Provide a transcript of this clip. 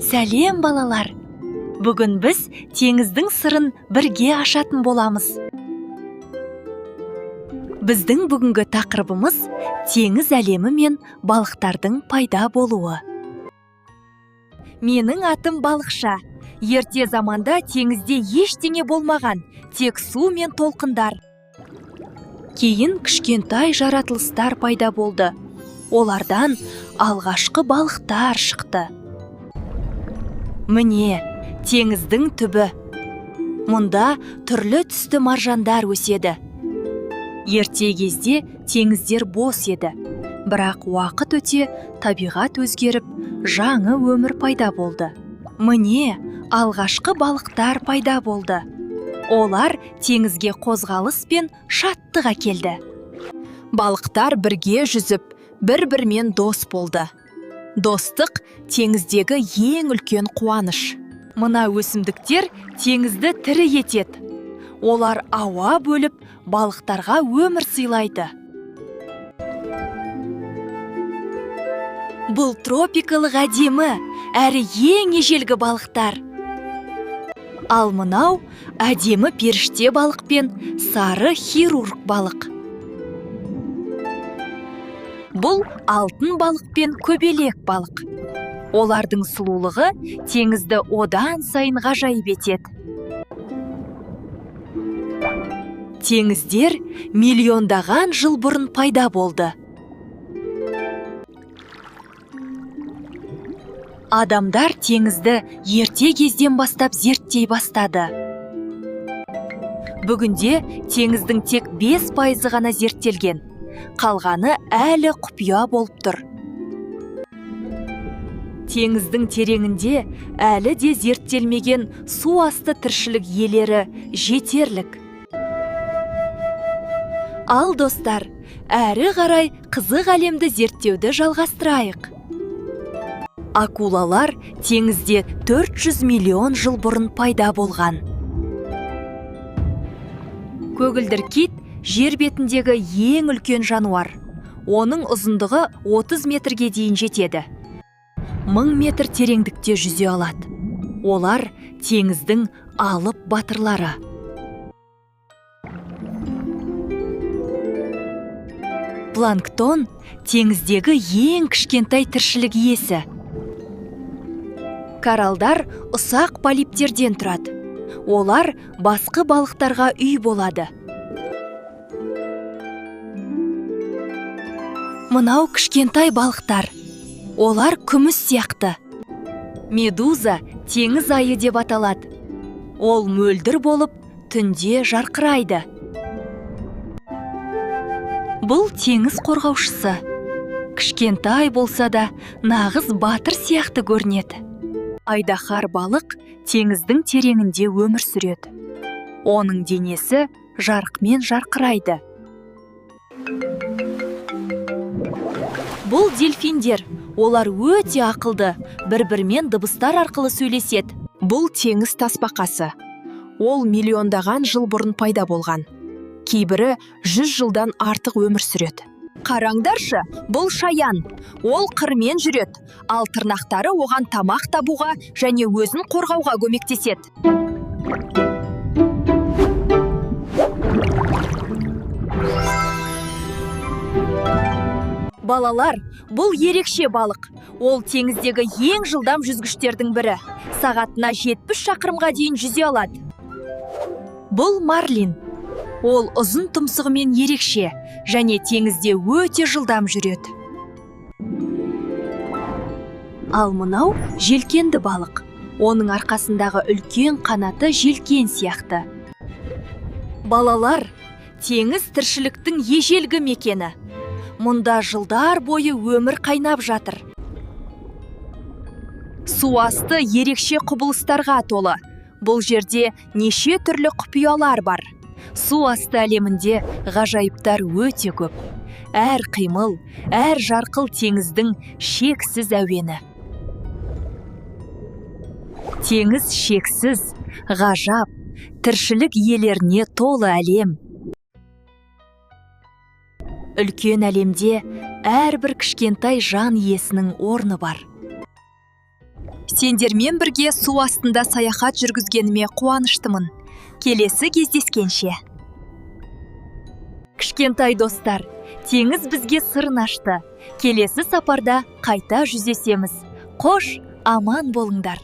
Сәлем, балалар! Бүгін біз теңіздің сырын бірге ашатын боламыз. Біздің бүгінгі тақырыбымыз: теңіз әлемі мен балықтардың пайда болуы. Менің атым Балықша. Ерте заманда теңізде ештеңе болмаған, тек су мен толқындар. Кейін кішкентай жаратылыстар пайда болды. Олардан алғашқы балықтар шықты. Міне, теңіздің түбі. Мұнда түрлі түсті маржандар өседі. Ерте кезде теңіздер бос еді. Бірақ уақыт өте табиғат өзгеріп, жаңа өмір пайда болды. Міне, алғашқы балықтар пайда болды. Олар теңізге қозғалыс пен шаттық әкелді. Балықтар бірге жүзіп, бір-бірімен дос болды. Достық — теңіздегі ең үлкен қуаныш. Мына өсімдіктер теңізді тірі етеді. Олар ауа бөліп, балықтарға өмір сыйлайды. Бұл тропикалық әдемі әрі ең ежелгі балықтар. Ал мынау әдемі періште балық пен сары хирург балық. Бұл алтын балық пен көбелек балық. Олардың сұлулығы теңізді одан сайын ғажайып етеді. Теңіздер миллиондаған жыл бұрын пайда болды. Адамдар теңізді ерте кезден бастап зерттей бастады. Бүгінде теңіздің тек 5% ғана зерттелген. Қалғаны әлі құпия болып тұр. Теңіздің тереңінде әлі де зерттелмеген су асты тіршілік иелері жетерлік. Ал, достар, әрі қарай қызық әлемді зерттеуді жалғастырайық. Акулалар теңізде 400 миллион жыл бұрын пайда болған. Көгілдір кит — жер бетіндегі ең үлкен жануар. Оның ұзындығы 30 метрге дейін жетеді. 1000 метр тереңдікте жүзе алады. Олар — теңіздің алып батырлары. Планктон — теңіздегі ең кішкентай тіршілік иесі. Коралдар ұсақ полиптерден тұрады. Олар басқы балықтарға үй болады. Мынау кішкентай балықтар. Олар күміс сияқты. Медуза теңіз айы деп аталады. Ол мөлдір болып, түнде жарқырайды. Бұл теңіз қорғаушысы. Кішкентай болса да, нағыз батыр сияқты көрінеді. Айдаһар балық теңіздің тереңінде өмір сүреді. Оның денесі жарықмен жарқырайды. Бұл дельфиндер. Олар өте ақылды, бір-бірімен дыбыстар арқылы сөйлеседі. Бұл теңіз тасбақасы. Ол миллиондаған жыл бұрын пайда болған. Кейбірі 100 жылдан артық өмір сүреді. Қараңдаршы, бұл шаян. Ол қырмен жүреді, ал тырнақтары оған тамақ табуға және өзін қорғауға көмектеседі. Балалар, бұл ерекше балық. Ол теңіздегі ең жылдам жүзгіштердің бірі. Сағатына 70 шақырымға дейін жүзе алады. Бұл марлин. Ол ұзын тұмсығымен ерекше және теңізде өте жылдам жүреді. Ал мынау желкенді балық. Оның арқасындағы үлкен қанаты желкен сияқты. Балалар, теңіз — тіршіліктің ежелгі мекені. Мұнда жылдар бойы өмір қайнап жатыр. Су асты ерекше құбылыстарға толы. Бұл жерде неше түрлі құпиялар бар. Су асты әлемінде ғажайыптар өте көп. Әр қимыл, әр жарқыл — теңіздің шексіз әуені. Теңіз шексіз, ғажап, Тіршілік иелеріне толы әлем. Үлкен әлемде әрбір кішкентай жан иесінің орны бар. Сендермен бірге су астында саяхат жүргізгеніме қуаныштымын. Келесі кездескенше. Кішкентай достар, теңіз бізге сырын ашты. Келесі сапарда қайта жүздесеміз. Қош, аман болыңдар.